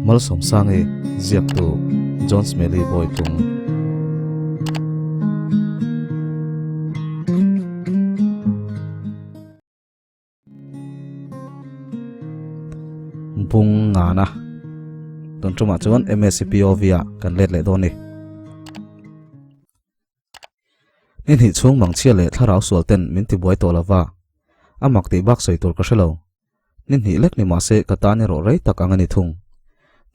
Malsawmsangi, Ziaktu, John Smelly Bawitlung. Bung ngana tun tumah chuan MSCPOV ah kan let leh dawn ni. Ni hnih chhung mangchhia leh thlarau sual ten min ti buai tawh lova, a mak tih bak sawi tur ka hre lo. Ni hnih lek ni mah se ka tan erawh rei tak ang a ni thung.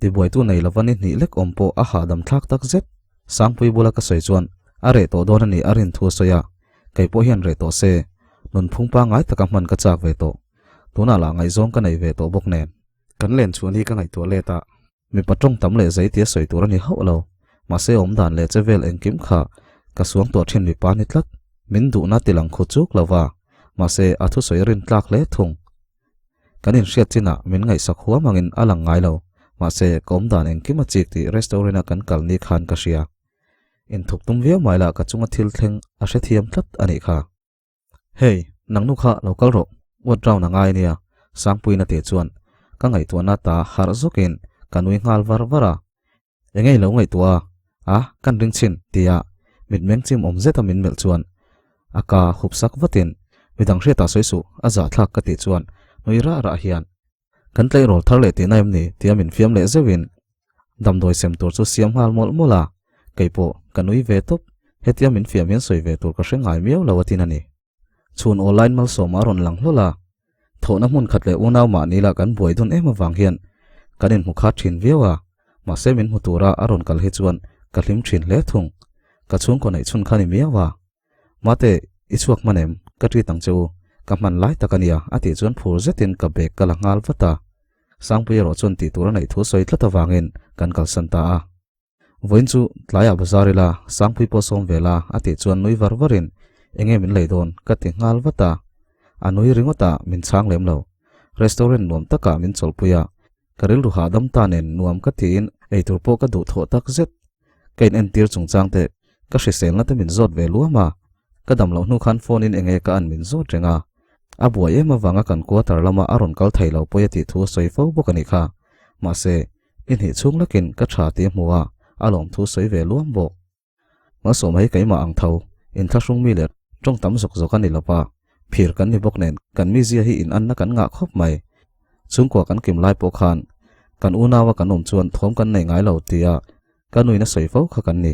Tibuaitu nei lova ni hnih lek awm pawh a hahdam thlak tak zet. Sangpui bula ka sawi chuan a reh tawh dawn a ni a rin thu a sawi a, kei pawh hian reh tawh se, nunphung pangngai taka hman ka chak ve tawh. Tunah lah ngaihzawng ka nei ve tawh bawk nen. Kan len chhuan hi ka ngaihtuah let a. Mipa tawng tam leh zei tia sawi tur a ni hauh lo. Mahse awmdan leh che vel engkim kha ka suang tuah thin mipa ni tlat. Min duhna ti lang khu chuk lo va, mahse a thusawi rin tlak hle thung. Kan inhriat chinah min ngaihsak huam angin a lang ngai lo, mahse ka awmdan engkim a chik tih restaurant a kan kal ni khan ka hria. Inthup tum viau mai lah ka chunga thil thleng a hrethiam tlat a nih kha. Hey, nang nu kha lo kal rawh, ward round a ngai ania, Sangpuiin a tih chuan ka ngaihtuahna ta harh zawkin ka nui nghal var var a. Enge i lo ngaihtuah a, a kan ring chhin tia mitmeng chim awm zeta min melh chuan a ka hup sak vatin midang hriatah sawi suh a zahthlak ka tih chuan nui rah rah hian Kan tleirawl thar leh tihna em ni? tia min fiam leh zeuhin damdawi sem tur chu siam nghal mawlh mawlh a, kei pawh ka nui ve tawp, hetia min fiam hian sawi ve tur ka hre ngai miau lo a tin a ni. Chhun online malsawm a rawn lang hlawl a, thawhna hmun khat leh unau mahni lah kan buai dun em avang hian kan inhmu khat thin viau a, mahse min hmu tura a rawn kal hi chuan ka hlim thin hle thung, ka chhungkaw neih chhun kha ni miau a. Mate, i chhuak hman em? Ka treat ang che u. Ka hman lai tak a nia, a tih chuan phur zetin ka bag ka la nghal vat a. Sangpui erawh chuan tih tur a neih thu sawi tlat avangin kan kalsan ta a. Vawiin chu tlaiah bazar ila, Sangpui pawh sawm ve la, a tih chuan nui var varin enge min lei dawn ka ti nghal vat a. A nui ringawt a, min chhang lem lo. Restaurant nuam takah min chawlhpui a, ka rilru hahdam ta nen nuam ka tiin eitur pawh ka duhthawh tak zet. Ka in entir chungchang te ka hriselna te min zawt ve luam a, ka dam loh hnu khan phone in enge ka an min zawt reng a, a buai em avanga kan quarter lama a rawn kal thei lo pawi a tih thu a sawi fo bawk a nih kha. Mahse, i hnih chhung lakin ka tha tih a hmu a, a lawm thu sawi ve luam bawk. Malsawm hei keimah ang tho, inthlahrung mi leh tawng tam zawk zawk a ni lova, phir kan ni bawk nen kan mizia hi in anna kan ngah khawp mai. Chhungkua kan kim lai pawh khan kan unaua kan awm chuan thawm kan nei ngai lo tia ka nuin a sawi fo kha kan ni.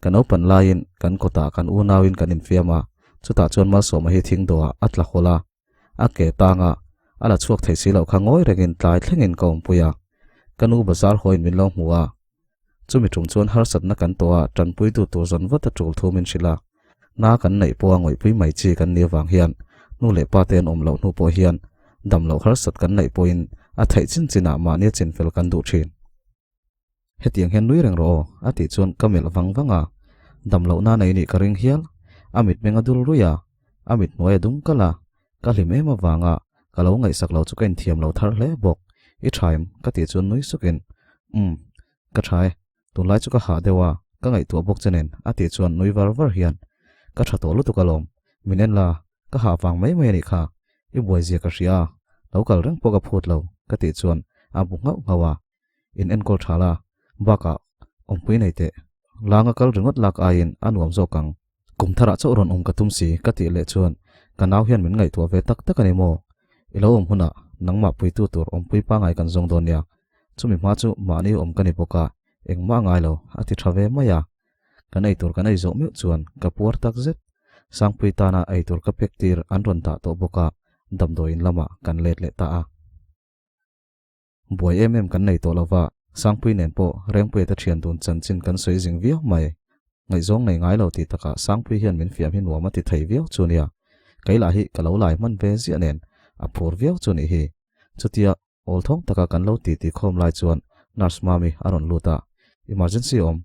Ka naupan laiin kan kawtah kan unauin kan infiam a, chutah chuan Malsawma hi thingdawhah a tla hawlh a, a ke tanga a la chhuak thei si loh kha ngawi rengin tlai thlengin ka awmpui a, ka nu bazar hawiin min lo hmu a, chumi tum chuan harsatna kan tawh a tanpuitu tur zawn vat a tul thu min hrilh a, na kan neih pawha ngawihpui mai chi kan nih avang hian nu leh pa te an awm loh hnu pawh hian dam loh harsat kan neih pawhin a theih chin chinah mahnia chinfel kan duh thin. Hetiang hian nui reng rawh aw, a tih chuan ka melh vang vang a. Dam loh na nei nih ka ring hial. A mitmeng a dul ruih a, a mit hnuai a dung kalh a. Ka hlim em avanga ka lo ngaihsak lo chu ka inthiam lo thar hle bawk. I tha em? ka tih chuan nui sukin, Umm, ka tha e. Tunlai chu ka hah deuh a, ka ngaihtuah bawk che nen, a tih chuan nui var var hian, Ka tha tawh lutuk alawm. Min en la, ka hah vang mai mai a nih kha. I buaizia ka hria a, lo kal reng pawh ka phut lo, ka tih chuan a bu nghauh nghauh a. In enkawl tha la, bakah awmpui nei teh. Langa kal ringawt lak aiin a nuam zawk ang. Kum tharah chauh rawn awm ka tum si ka tih leh chuan ka nau hian min ngaihtuah ve tak tak a ni maw? I lo awm hunah nangmah puitu tur awmpui pangai kan zawng dawn nia. Chumi hma chu mahni awm ka ni bawk a, engmah a ngai lo, a ti tha ve mai a. Kan eitur kan ei zawh meuh chuan ka puar tak zet. Sangpui tana eitur ka pek tir an rawn dah tawh bawk a, damdawiin lamah kan let leh ta a. Buai em em kan nei tawh lova, Sangpui nen pawh Rengpuia te thian dun chanchin kan sawi zing viau mai. Ngaihzawng nei ngai lo tih takah Sangpui hian min fiam hi nuam a ti thei viau chu nia. Kei lah hi ka lo lai hman ve ziah nen a phur viau chu nih hi. Chutia awl thawng taka kan lo titi khawm lai chuan Nurse Mami a rawn lut a, Emergency awm,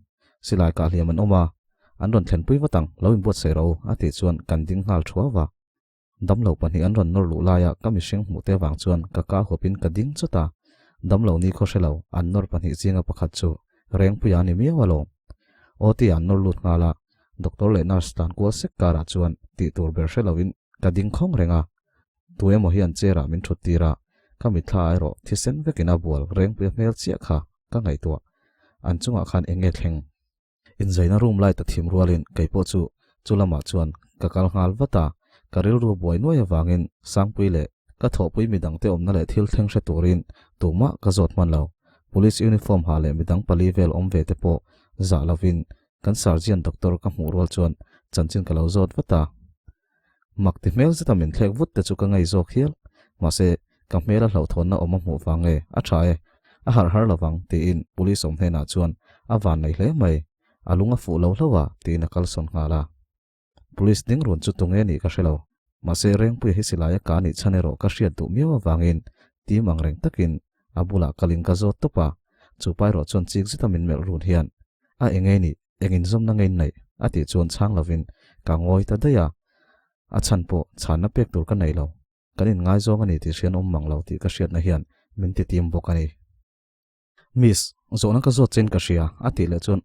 silai kah hliam an awm a, an rawn thlenpui vat ang, lo inbuatsaih rawh u a tih chuan kan ding nghal thuau a. Damlo pahnih an rawn nawr luh laia ka mihring hmuh te avang chuan ka ka huapin ka ding chawt a, damlo ni khaw hre lo an nawr pahnih zinga pakhat chu Rengpuia a ni miau alawm. OT an nawr lut nghal a, doctor leh nurse tlan kual sek karah chuan tih tur ber hre loin ka ding khawng reng a, tu emaw hian chair ah min thut tir a, ka mitthla ah erawh thisen vekin a bual Rengpuia hmel chiah kha. ka ngaihtuah. An chungah khan eng nge thleng? Inzaina room light a thim rualin kei pawh chu chu lamah chuan ka kal nghal vat a, ka rilru buai nuai avangin Sangpui leh ka thawhpui midangte awmna leh thil thleng hre turin tumah ka zawt hman lo. Police uniform ha leh midang pali vel awm ve te pawh zah lovin kan surgeon doctor ka hmuh rual chuan chanchin ka lo zawt vat a. Mak ti hmel zeta min thlek vut te chu ka ngei zawk hial. Mahse, ka hmela hlauhthawnna awm a hmuh vang nge, a tha e, a harh har lovang, tiin police awm hnenah chuan a van nei hle mai, a lung a fuh lo hlauh a, tiin a kalsawn nghal a. Police ding run chu tunge nih ka hre lo. Mahse, Rengpuia hi silaia ka nih chhan erawh ka hriat duh miau avangin tim ang reng takin a bulah kalin ka zawt tawp a. Chu pa erawh chuan chik zeta min melh run hian, A enge nih? Eng inzawmna nge inneih? a tih chuan chhang lovin ka ngawi ta daih a, a chhan pawh chhanna pek tur ka nei lo. Kan inngaizawng a ni tih hrian awm mang lo tih ka hriatna hian min ti tim bawk a ni. Miss, zawhna ka zawt chein ka hria, a tih leh chuan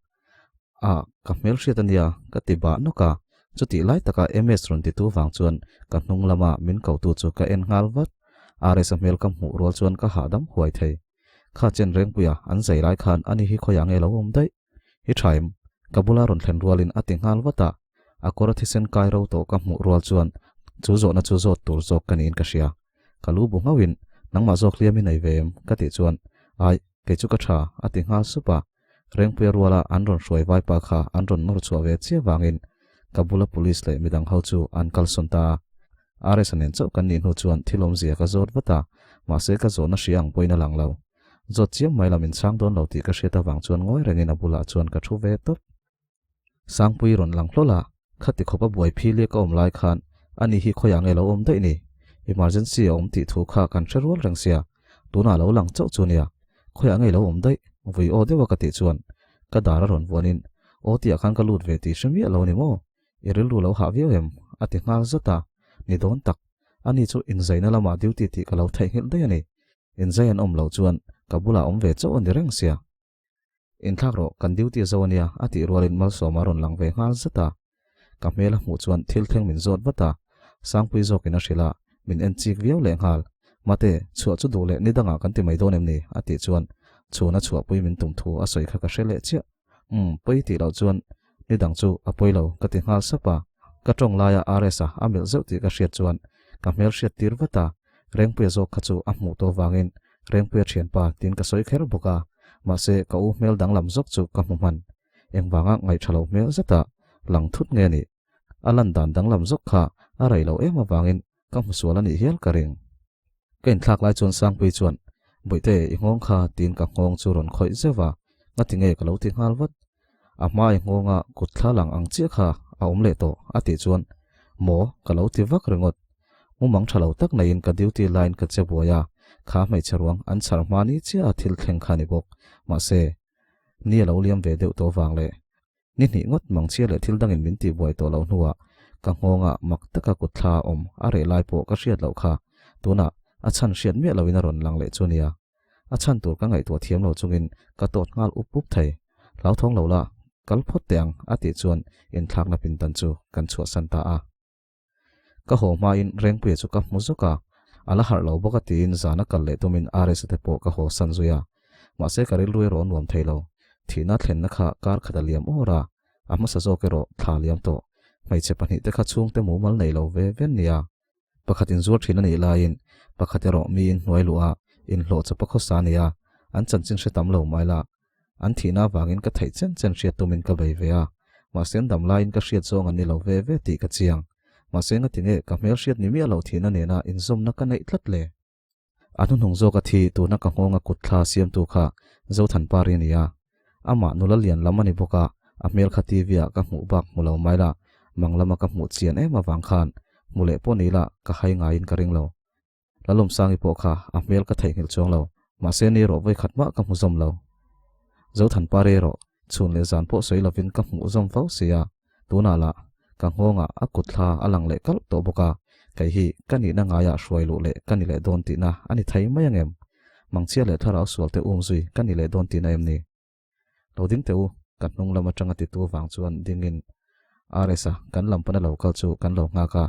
Ah, ka hmelhriat a nia, ka ti bah nawk a. Chutih lai taka MS rawn titu vang chuan ka hnung lama min kotu chu ka en nghal vat. RS-a hmel ka hmuh rual chuan ka hahdam huai thei. Kha chen Rengpuia an zai lai khan ani hi khawiah nge lo awm daih? I tha em? Ka bula rawn thlen rualin a ti nghal vat a, a kawr a thisen kai ro tawh ka hmuh rual chuan chu zawhna chu zawt tur zawk ka niin ka hria. Ka lu bu nghauhin, Nangmah zawk hliam i nei ve em? ka tih chuan, Ai, kei chu ka tha, a ti nghal sup a. Rengpuia ruala an rawn hruai vaipa kha an rawn nawr chhuah ve chiah vangin ka bula police leh midang ho chu an kalsawn ta a. RS-a nen chauh kan nih hnu chuan thil awmzia ka zawt vat a, mahse ka zawhna hria ang pawhin a lang lo. Zawt chiam mai lam inchhang dawn lo tih ka hriat avang chuan ngawi rengin a bulah chuan ka thu ve tawp. Sangpui rawn lang hlawl a, khati khawp a buai phili ka awm lai khan ani hi khawiah nge lo awm daih ni? Emergency a awm tih thu kha kan hre rual reng sia, tunah lo lang chauh chu nia, khawiah nge lo awm daih? Vui aw deuha ka tih chuan ka dar a rawn vuanin aw tihah khan ka lut ve tih hre miah lo ni maw? I rilru lo hah viau em? a ti nghal zat a, ni dawn tak, ani chu inzaina lamah duty tih ka lo theihnghilh daih a ni. Inzai an awm loh chuan ka bulah awm ve chauh a ni reng sia. Inthlak rawh, kan duty zo a nia, a tih rualin Malsawma rawn lang ve nghal zat a. Ka hmel a hmuh chuan thil thleng min zawt vat a, Sangpui zawkin a hrilh a, min en chik viau leh nghal. Mate, chhuah chu duh leh ni dangah kan ti mai dawn em ni? a tih chuan chhuna chhuahpui min tum thu a sawi kha ka hre leh chiah. Umm, pawi tih loh chuan ni dang chu a pawi lo ka ti nghal sap a, ka tawng laia RS-a a melh zeuh tih ka hriat chuan ka hmel hriat tir vat a, Rengpuia zawk kha chu a hmuh tawh vangin Rengpuia thianpa tiin ka sawi kher bawk a, mahse ka u hmel danglam zawk chu ka hmu hman. Engvanga ngaihṭha lo hmel zeta lang thut nge nih? A lan dan danglam zawk kha a rei lo em avangin ka hmu sual a nih hial ka ring. Ka inthlak lai chuan Sangpui chuan, Bawihte, i nghawng kha, tiin ka nghawng chu rawn khawih zeuh a, ngati nge ka lo ti nghal vat. A hma i nghawnga kut thla lang ang chiah kha a awm leh tawh, a tih chuan, Maw, ka lo ti vak ringawt. Mumang tha lo tak naiin ka duty laiin ka che buai a, kha hmeichhe ruang an chhar hma ni chiah a thil thleng kha a ni bawk. Mahse, ni a lo liam ve deuh tawh vang leh Ni hnih ngawt mangchhia leh thil dangin min tihbuai tawh loh hnuah ka nghawngah mak taka kut thla a awm a reh lai pawh ka hriat loh kha tunah a chhan hriat miah loin a rawn lang leh chu nia. A chhan tur ka ngaihtuah thiam lo chungin ka tawt nghal up up thei. Hlauthawng lo la, kal phawt teh ang a tih chuan inthlakna pindan chu kan chhuahsan ta a. Ka haw hmain Rengpuia chu ka hmu zawk a, a la harh lo bawk a tiin zana kal leh tumin RS-a te pawh ka haw san zui a. Mahse ka rilru erawh a nuam thei lo. Thihna thlenna kha kar khat a liam awr a, a hmasa zawk erawh thla a liam tawh. Hmeichhe pahnihte kha chhungte mumal nei lo ve ve nia. Pakhat inzuar thin a nih laiin pakhat erawh miin hnuai luh a inhlawh chawp a khawsa a nia, an chanchin hre tam lo mai la. An thihna avangin ka theih chen chen hriat tumin ka bei ve a, mahse an dam laiin ka hriat zawng an ni lo ve ve tih ka chiang. Mahse ngatinge ka hmel hriat ni miah loh thihna nena inzawmna ka neih tlat le? A hnuhnung zawka thi tuna ka nghawnga kut thla siamtu kha Zothanpari a ni a. Amah nula lian lam a ni bawk a, a hmel kha TV ah ka hmuh bak hmu lo mai la, mang lama ka hmuh chian em avang khan hmu leh pawh ni la ka hai ngaiin ka ring lo. Lalawmsangi pawh kha a hmel ka theihnghilh chuang lo, mahse ni erawh vawikhat mah ka hmu zawm lo. Zothanpari erawh chhun leh zan pawh sawi lovin ka hmuh zawm fo si a, Tunah lah ka nghawngah a kut thla a lang leh kalh tawh bawk a, kei hi ka nihna ngaiah hruai luh leh ka ni leh dawn tihna a ni thei mai ang em? Mangchhia leh thlarau sualte um zui ka ni leh dawn tihna em ni? Lo ding teh u, ka hnung lam atanga titu vang chuan dingin RS-a kan lam pana lo kal chu kan lo nghak a,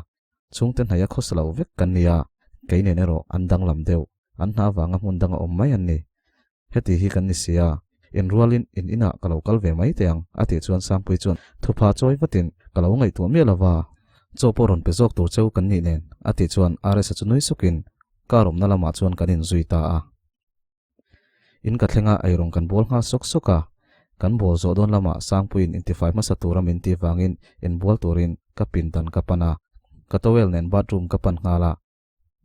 chhungte hnaia khawsa lo vek kan ni a, kei nen erawh an danglam deuh, an hna vanga hmun danga awm mai an ni. Heti hi kan ni si a. Inrualin in inah ka lo kal ve mai teh ang, a tih chuan Sangpui chuan thupha chawi vatin ka lo ngaihtuah miah lova, chaw pawh rawn pe zawk tur cheu kan nih nen, a tih chuan RS-a chu nui sukin car awmna lamah chuan kan inzui ta a. In ka thleng a, eirawng kan bawl nghal sawk sawk a. Kan bawl zawh dawn lamah Sangpuiin intifai hmasa tura min tih vangin inbual turin ka pindan ka pan a. Ka towel nen bathroom ka pan nghal a.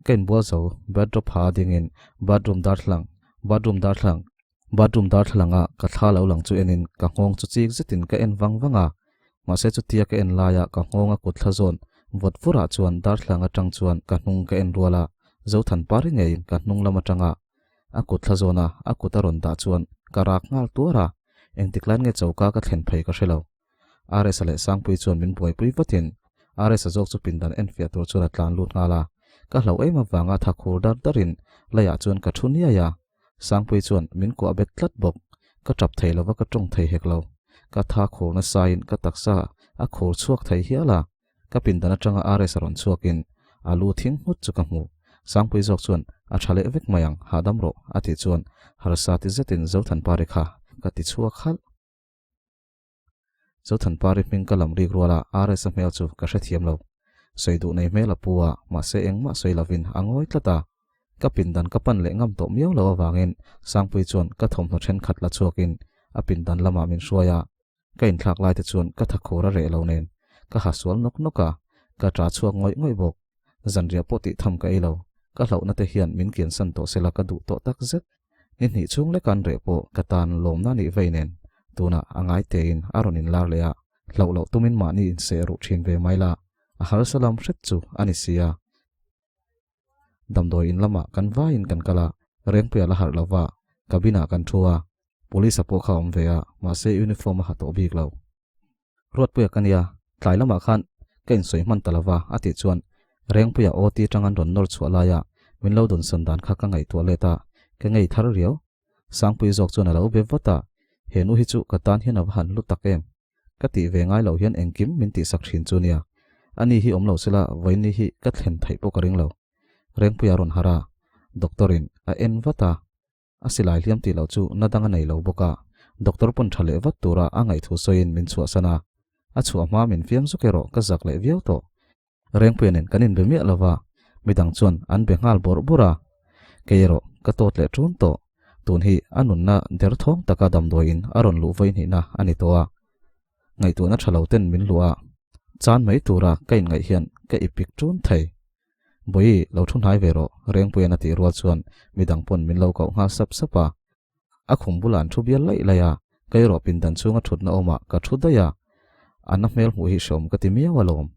Ka inbual zo, bathrobe ha dingin bathroom darthlalang, bathroom darthlalang, bathroom darthlalanga ka thla lo lang chu enin ka nghawng chu chik zetin ka en vang vang a. Mahse chutia ka en laia ka nghawnga kut thla zawn vawt vurah chuan darthlalang atang chuan ka hnung ka en rual a, Zothanpari ngeiin ka hnung lam atanga A kut thla zawna a kut a rawn dah chuan ka rak nghal tuar a, engtik lain nge choka ka thlen phei ka hre lo. RS-a leh Sangpuii chuan min buaipui vatin RS-a zawk chu pindan enfiah tur chuan a tlan lut nghal a, ka hlauh em avanga tha khur dar darin leiah chuan ka thu niai a, Sangpuii chuan min kuah bet tlat bawk. Ka tap thei lova ka tawng thei hek lo. Ka tha khur nasain ka taksa a khur chhuak thei hial a, Ka pindan atanga RS a rawn chhuakin a lu thing nghut chu ka hmu. Sangpui zawk chuan a tha leh vek mai ang, hahdam rawh a tih chuan harsa ti zetin Zothanpari kha ka ti chhuak halh. Zothanpari hming ka lam rik ruala RS a hmel chu ka hrethiam lo. Sawi duh nei hmel a pu a, mahse engmah sawi lovin a ngawi tlat a. Ka pindan ka pan leh ngam tawh miau lo avangin Sangpui chuan ka thawmhnaw thenkhat la chhuakin a pindan lamah min hruai a. Ka inthlak lai te chuan ka thakhur a reh lo nen ka ha sual nawk nawk a, ka ṭa chhuak ngawih ngawih bawk. Zanriah pawh tih tham ka ei lo, ka hlauhna te hian min kiansan tawh sela ka duh tawh tak zet. Ni hnih chhung leka an reh pawh ka tan lawmna nih vei nen tunah a ngai tein a rawn inlar leh a, hlauh loh tumin mahni inseh ruh ṭhin ve mai la, a harsa lam hret chu a ni si a. Damdawi in lamah kan vaiin kan kal a, Rengpuia la harh lova, cabin ah kan thu a, police a pawh kha a awm ve a, mahse uniform a ha tawh bik lo. Ruatpuia ka nia, tlai lamah khan ka insawi hman ta lova a tih chuan Rengpuia OT tang an rawn nawr chhuah laia min lo dawnsawn dan kha ka ngaihtuah let a, ka ngei thar riau. Sangpui zawk chuan a lo be vat a, he nu hi chu ka tan hian a va han hlu tak em. Ka tih ve ngai loh hian engkim min tihsak thin chu nia. Ani hi awm lo sela vawiin hi ka thlen theih pawh ka ring lo. Rengpuia rawn harh a, doctor in a en vat a, a silai hliam tih loh chu na dang a nei lo bawk a, doctor pawn tha leh vat tura a ngaihthu sawiin min chhuahsan a, a chhuah hma min fiam zuk erawh ka zak leh viau tawh. Rengpuia nen kan inbe miah lova, midang chuan an be nghal bawrh bawrh a. Kei erawh ka tawt leh ṭun tawh. Tun hi a nunna derthawng taka damdawiin a rawn luh vawi hnihna a ni tawh a. Ngaihtuahna ṭha lo ten min luh a, chan mai tura ka inngaih hian ka ipik ṭun thei. Bawihi, lo thu hnai ve rawh, Rengpuia'n a tih rual chuan midang pawn min lo koh nghal sap sap a. A khum bulah an thu bial laih laih a, kei erawh pindan chhunga thutna awmah ka thu daih a, a na hmel hmuh hi hreawm ka ti miau alawm.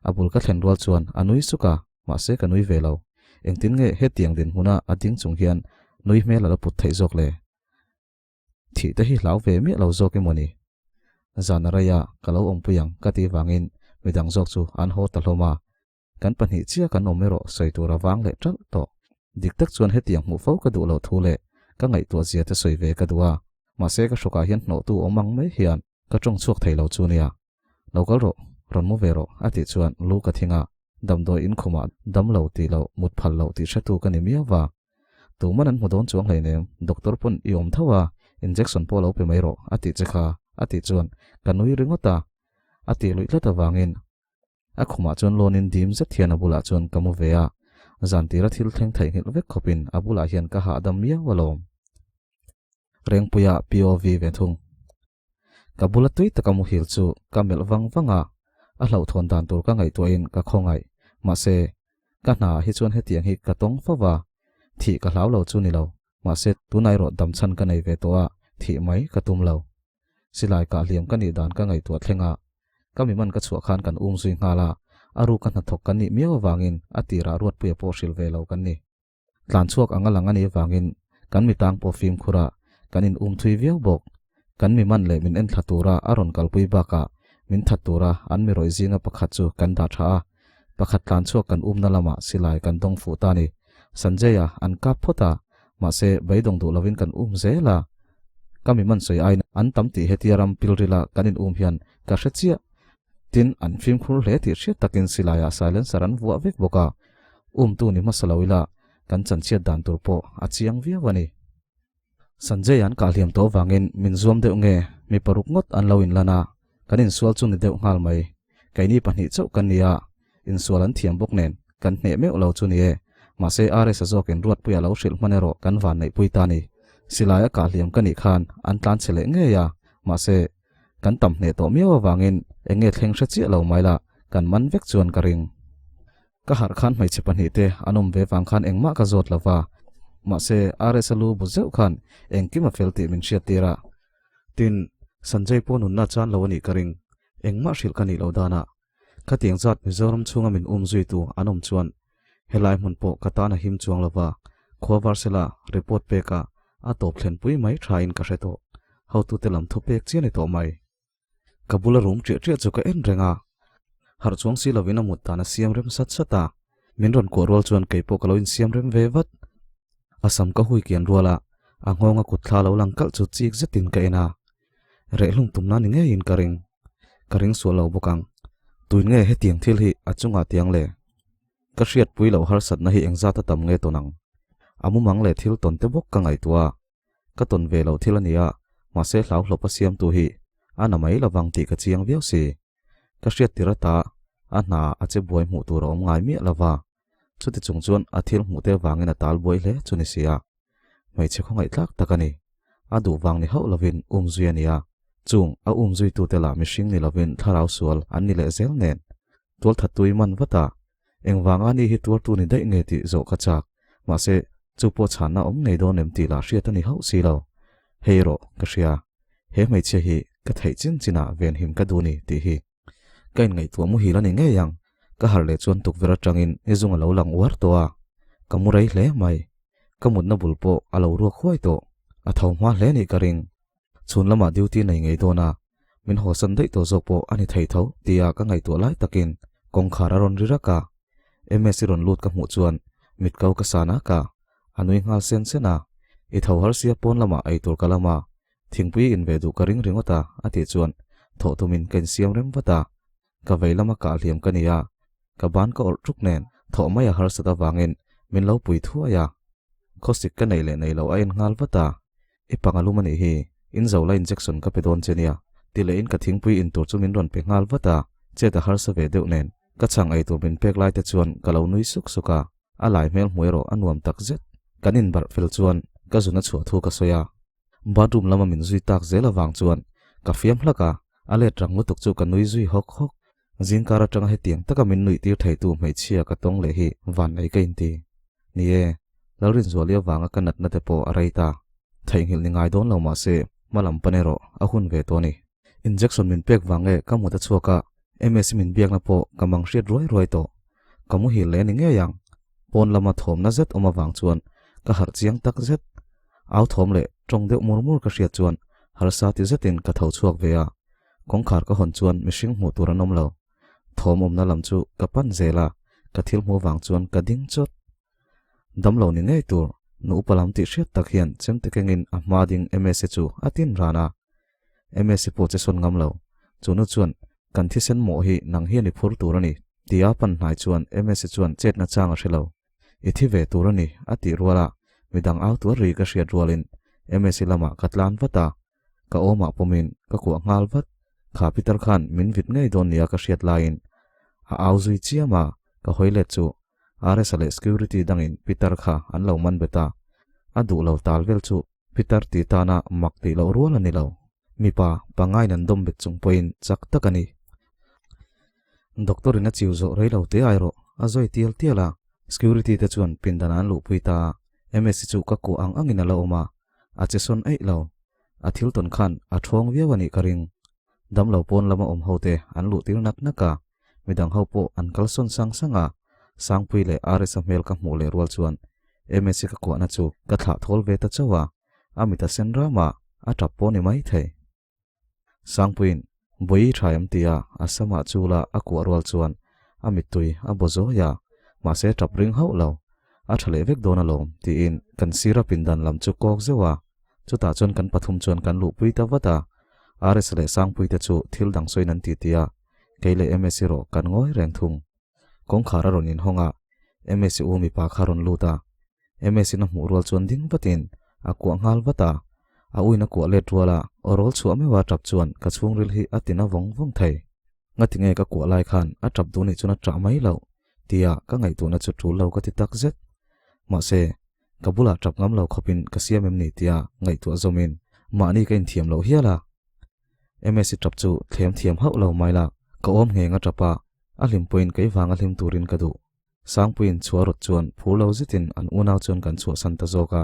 A bul ka thlen rual chuan a nui suk a, mahse ka nui ve lo. Engtin nge hetiang dinhmuna a ding chung hian nui hmel a la put theih zawk le? Thih te hi hlau ve miah lo zawk emaw ni? Zan a rei a, ka lo awmpui ang ka tih vangin midang zawk chu an haw ta hlawm a, Kan pahnih chiah kan awm erawh sawi tur a vang leh ṭalh tawh. Dik tak chuan hetiang hmuh fo ka duh loh thu leh ka ngaihtuah zia te sawi ve ka duh a, mahse ka hrawkah hian hnawhtu awm ang mai hian ka ṭawng chhuak thei lo chu nia. Lo kal rawh, rawn mu ve rawh a tih chuan lu ka thing a, damdawi inkhumah dam lo tih loh, mut phal loh tih hretu ka ni miau va. Tuman an hmu dawn chuang hleinem, doctor pawn i awm tho a, injection pawh lo pe mai rawh a tih che kha a tih chuan ka nui ringawt a, a tih luih tlat avangin A khumah chuan lawnin dim zet hian a bulah chuan ka mu ve a, zan tira thil thleng theihnghilh vek khawpin a bulah hian ka hahdam miau alawm. Rengpuia POV ve thung. Ka bula tui taka muhil chu ka melh vang vang a, a hlauhthawn dan tur ka ngaihtuahin ka khawngaih. Mahse, ka hna ah hi chuan hetiang hi ka tawng fo va, thih ka hlau lo chu ni lo, mahse tunah erawh damchhan ka nei ve tawh a, thih mai ka tum lo. Silai kah hliam ka nih dan ka ngaihtuah thleng a, ka mi man ka chhuah khan kan um zui nghal a, a ruk a hnathawk kan nih miau avangin a tirah Ruatpuia pawh hrilh ve lo kan ni. Tlan chhuak ang a lang a nih avangin kan mi tang pawh fimkhur a, kan in um thui viau bawk. Kan mi man leh min enthla tura a rawn kalpui bakah min that tura an mi rawih zinga pakhat chu kan dah tha a, pakhat tlan chhuak kan umna lamah silai kan dawng fuh ta a ni. Sanjay-a an kap phawt a, Mahse, beidawng duh lovin kan um zel a. Ka mi man sawi aiin an tam tih hetia ram pilrila kan in um hian ka hre chiah. Tin, an fimkhur hle tih hriat takin silaiah silencer an vuah vek bawk a. Umtu ni hmasa lo ila kan chanchhiat dan tur pawh a chiang viau a ni. Sanjay an kah hliam tawh vangin min zuam deuh nge mi paruk ngawt an lo inlan a, kan insual chu ni deuh nghal mai. Keini pahnih chauh kan ni a, insual an thiam bawk nen kan hneh meuh lo chu ni e. Mahse RS-a zawkin Ruatpuia lo hrilh hman erawh kan van neihpui ta ni. Silai a kah hliam ka nih khan an tlan chhe leh ngei a, mahse kan tam hneh tawh miau avangin eng nge thleng hre chiah lo mai la, kan man vek chuan ka ring. Ka harh khan hmeichhe pahnihte an awm ve vang khan engmah ka zawt lo va, mahse RS-a lu bu zeuh khan engkim a fel tih min hriattir a. Tin, Sanjay pawh nunna chan lo a nih ka ring, engmah hrilh ka nih loh danah khatiang zat Mizoram chhunga min um zuitu an awm chuan helai hmun pawh ka tan a him chuang lo va, khua Varsela report peka a tawp thlenpui mai thain ka hre tawh. Hotute lam thu pek chian i tawh mai. Ka bula rum ṭiah ṭiah chu ka en reng a, harh chuang si lovin a mut dan a siam rem sat sat a, min rawn kuah rual chuan kei pawh ka lo insiam rem ve vat. A sam ka hui kian rual a, a nghawnga kut thla lo lang kalh chu chik zetin ka en a, rehlum tumna ni ngeiin ka ring. Ka ring sual lo bawk ang. Tuin nge hetiang thil hi a chungah tiang le? Ka hriatpui loh harsatna hi engzat a tam nge tawn ang? A mumang leh thil tawn te bawk ka ngaihtuah a, Ka tawn ve loh thil a nia, mahse hlauhlawp a siamtu hi a na mai lovang tih ka chiang viau si. Ka hriat tir ata a hna a che buai hmuh tur a awm ngai miah lova, chuti chung chuan a thil hmuh te vangin a tal buai hle chu ni sia. Hmeichhe khawngaih tlak tak a ni. A duh vang ni hauh lovin um zui a nia, chung a um zuitute lah mihring ni lovin thlarau sual an ni leh zel nen. Tualthattui man vat a, Engvanga ni hi tuartu ni daih nge tih zawh ka chak. Mahse, chu pawh chhanna awm ngei dawn em tih lah hriat a ni hauh si lo. Hei erawh, ka hria. He hmeichhia hi ka theih chin chinah venhim ka duh ni tih hi. Ka inngaihtuah muhil a ni ngei ang. Ka harh leh chuan tukverh atangin nizung a lo lang uar tawh a. Ka mu rei hle mai. Ka mutna bul pawh a lo ruak huai tawh. A tho hma hle nih ka ring. Chhun lamah duty nei ngei dawn a, min hawsan daih tawh zawk pawh a ni thei tho tia ka ngaihtuah lai takin kawngkhar a rawn ri rak a. MS i rawn lut ka hmuh chuan mit ko ka san ak a, a nui nghal sen sen a. I tho har sia pawn lamah ei tur ka lam a, thingpui in ve duh ka ring ringawt a a tih chuan thawh tumin ka insiam rem vat a. Ka vei lama kah hliam ka ni a, ka ban ka awrh tuk nen thawh mai a harsat avangin min lo pui thuai a. Khawsik ka neih leh nei loh a en nghal vat a, I panga lum a nih hi, in zo la injection ka pe dawn che nia, ti leh in ka thingpui in tur chu min rawn pe nghal vat a, chet a harsa ve deuh nen ka chhang ei tur min pek lai te chuan ka lo nui suk suk a, a lai hmel hmu erawh a nuam tak zet. Kan inbarh fel chuan ka zun a chhuah thu ka sawi a, bathroom lama min zui tak zel avang chuan ka fiam hlak a, a let rang lutuk chu ka nui zui hawk hawk. Zingkar atanga hetiang taka min nuih tir theitu hmeichhia ka tawng leh hi van ei ka inti. Ni e, Lalrinzuali avanga ka natna te pawh a rei ta. Theihnghilh ni ngai dawn lo mah se, hma lam pan erawh a hun ve tawh a ni. Injection min pek vang nge ka mut a chhuak a, MS min biakna pawh ka mang hriat ruai ruai tawh. Ka muhil leh a ni ngei ang. Pawn lama thawmna zet awm avang chuan ka harh chiang tak zet. Au thawm leh tawng deuh mur mur ka hriat chuan harsa ti zetin ka tho chhuak ve a. Kawngkhar ka hawn chuan mihring hmuh tur an awm lo. Thawm awmna lam chu ka pan zel a, ka thil hmuh vang chuan ka ding chawt. Damlo ni ngei tur, nu upa lam tih hriat tak hian chemte kengin a hma ding Msa chu a tin ran a. Msa pawh che sawn ngam lo. Chu nu chuan, Kan thisen mawh hi nang hian i phur tur a ni, tia pan hnai chuan Msa chuan chetna chang a hre lo. I thi ve tur a ni, a tih rual a, midang au tuar ri ka hriat rualin Msa lamah ka tlan vat a. Ka awmah pawmin ka kuah nghal vat. Kha Peter khan min vit ngei dawn nia ka hriat laiin a au zui chiam a, ka hawi let chu RS-a leh security dangin Peter kha an lo man bet a, a duh lo tal vel chu Peter tih tana mak tih loh rual a ni lo. Mipa pangain an dawm bet chung pawhin chak tak a ni. Doctor in a chiu zawh rei lo te ai rawh a zawi tial tial a, security te chuan pindan ah an luhpui ta a, MS-i chu ka kuah ang angin a la awm a, A che sawn eih lo. A thil tawn khan a thawng viau a nih ka ring. Damlo pawn lama awm ho te an luh tir nak nak a, midang ho pawh an kal sawn sang sang a. Sangpui leh RS-a hmel ka hmuh leh rual chuan MS-i ka kuahna chu ka thlah thawl ve ta chauh a, a mit a sen ram a, a tap pawh ni mai thei. Sangpuiin Bawi tha em tia a samah chula a kuah rual chuan a mittui a baw zawi a, mahse tap ring hauh lo. A tha leh vek dawn alawm tiin kan sira pindan lam chu kawk zeuh a, chutah chuan kan pathum chuan kan luhpui ta vat a. RS leh Sangpui te chu thil dang sawiin an titi a, kei leh MS erawh kan ngawi reng thung. Kawngkhar a rawn inhawng a, MS u mipa kha a rawn lut a, MS in a hmuh rual chuan ding vatin a kuah nghal vat a. A uina kuah let ruala aw rawl chhuah meuha tap chuan ka chhungril hi a tina vawng vawng thei. Ngatinge ka kuah lai khan a tap duh nih chuan a tah mai loh tia ka ngaihtuahna chu tul lo ka ti tak zet. Mahse, ka bulah tap ngam lo khawpin ka siam em ni tia ngaihtuah zawmin mahni ka inthiam loh hial a. Msi tap chu thlem thiam hauh lo mai la, ka awm ngheng a tap a, a hlimpuiin kei vanga hlim turin ka duh. Sangpuiin chhuah rawt chuan phur lo zetin an unau chuan kan chhuahsan ta zawk a.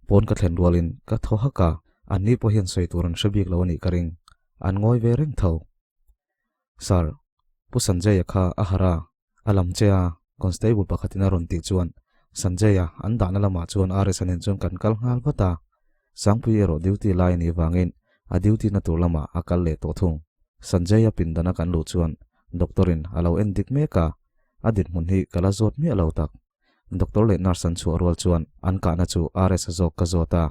Pawn ka thlen rualin ka thaw hak a, anni pawh hian sawi tur an hre bik lo a nih ka ring. An ngawi ve reng tho. Sir, Pu Sanjay-a kha a harh a, a lam che a, Constable pakhatin a rawn tih chuan Sanjay-a an dahna lamah chuan RS-a nen chuan kan kal nghal vat a. Sangpui erawh duty lai a nih vangin a duty na tur lamah a kal leh tawh thung. Sanjay-a pindana kan luh chuan Doctor-in a lo en dik mek a, a dinhmun hi ka la zawt miah lo tak. Doctor leh nurse an chhuah rual chuan an kahna chu RS a zawk ka zawt a,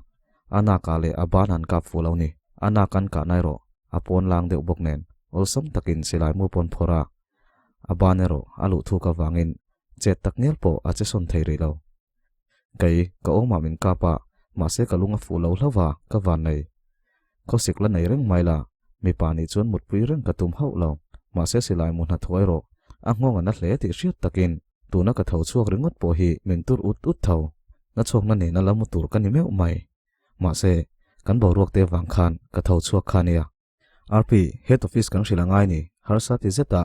a nakah leh a ban an kap fuh lo ni. A nak an kahna erawh a pawn lang deuh bawk nen awlsam takin silai mu pawn phawrh a, a ban erawh a luh thuk avangin chet tak ngial pawh a che sawn thei rih lo. Kei, ka awmah min kap a, mahse ka lung a fuh lo hlauh a, ka van nei. Khawsik la nei reng mai la, mipa nih chuan mutpui reng ka tum hauh lo, mahse silai mu hna thuai rawh, a nghawng a na hle tih hriat takin tuna ka tho chhuak ringawt pawh hi min tur ut ut tho, na chhuakna nena la mu tur ka ni meuh mai. Mahse, kan boruak te vang khan ka tho chhuak kha nia. RP, Head Office kan hrilh a ngai ni, harsa ti zeta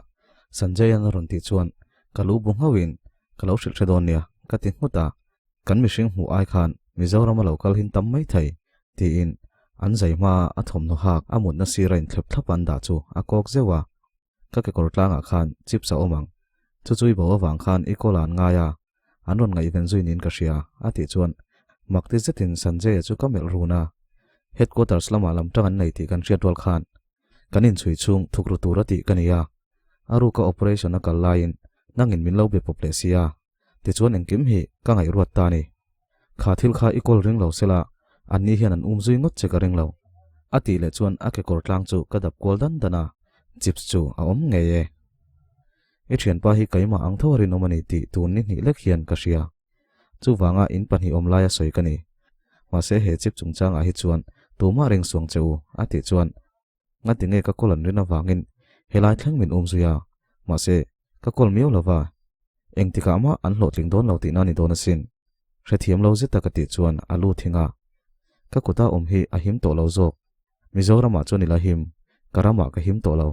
Sanjay-a'n a rawn tih chuan ka lu bu nghauhin ka lo hrilh hre dawn nia ka ti nghut a, kan mihring hmuh ai khan Mizoram a lo kal hin tam mai thei tiin an zai hmaa a thawmhnaw hak a mutna sira inthlep thlap an dah chu a kawk zeuh a, ka kekawr tlangah khan chips a awm ang, chu chu i bo avang khan i call a an ngai a, an rawn ngaihven zui niin ka hria, a tih chuan mak ti zetin Sanjay-a chu ka melh run a, Headquarters lamah lam tang an nei tih kan hriat rual khan kan inchhui chhung thuk ru tur a tih ka ni a, a ruka operation a kal laiin nangin min lo be pawp leh si a, tichuan engkim hi ka ngaihruat ta a ni. Kha thil kha i kawl ring lo sela, anni hian an um zui ngawt che ka ring lo, a tih leh chuan a kekawr tlang chu ka dap kual dan dan a, chips chu a awm ngei e. I thianpa hi keimah ang tho a rinawm a ni tih tun ni hnih lek hian ka hria. Chuvanga in pahnih awm laia sawi ka ni. Mahse he chip chungchangah hi chuan tumah ring suang che u, a tih chuan ngati nge ka call an rin avangin helai thleng min um zui a. Mahse ka call miau lova, engtikah mah an hlawhtling dawn lo tihna ni dawn asin. Hrethiam lo zeta ka tih chuan a lu thing a. Ka kuta awm hi a him tawh lo zawk. Mizoramah chuan i la him, ka ramah ka him tawh lo.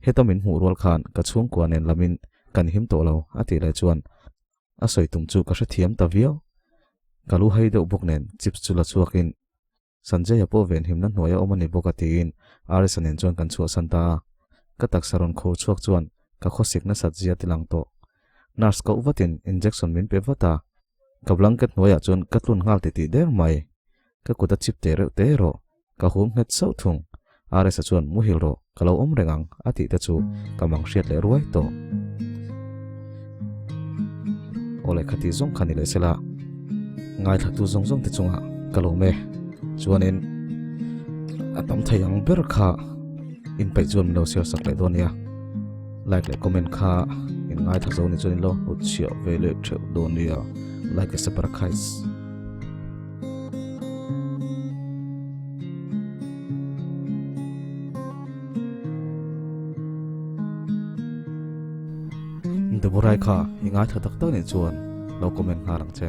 Heta min hmuh rual khan ka chhungkua nen lamin kan him tawh lo a tih leh chuan a sawi tum chu ka hrethiam ta viau. Ka lu hai deuh bawk nen chips chu la chhuakin Sanjay-a pawh venhimna hnuaia awm a ni bawk a tiin Arisa nen chuan kan chhuahsan ta a. Ka taksa rawn khur chhuak chuan ka khawsik nasat zia ti lang tawh. Nurse koh vatin injection min pe vat a, ka blanket hnuaiah chuan ka tlun nghal titih der mai. Ka kut a chip teh reuh teh erawh Ka hum nghet sauh thung. RS-a chuan muhil rawh, ka lo awm reng ang a tih te chu ka mang hriat leh ruai tawh. Aw leh khati zawng kha ni leh sela, ngaithlatu zawng zawng te chungah ka lawm e. Chuanin a tam thei ang ber kha inpeih chuan min lo share sak leh dawn nia. Like leh comment kha in ngaithla zo ni chuan in lo hnut chhiah ve leh theuh dawn nia. Like a saparkhais. Deborah kha i ngaithla tak tak nih chuan lo comment nghal ang che.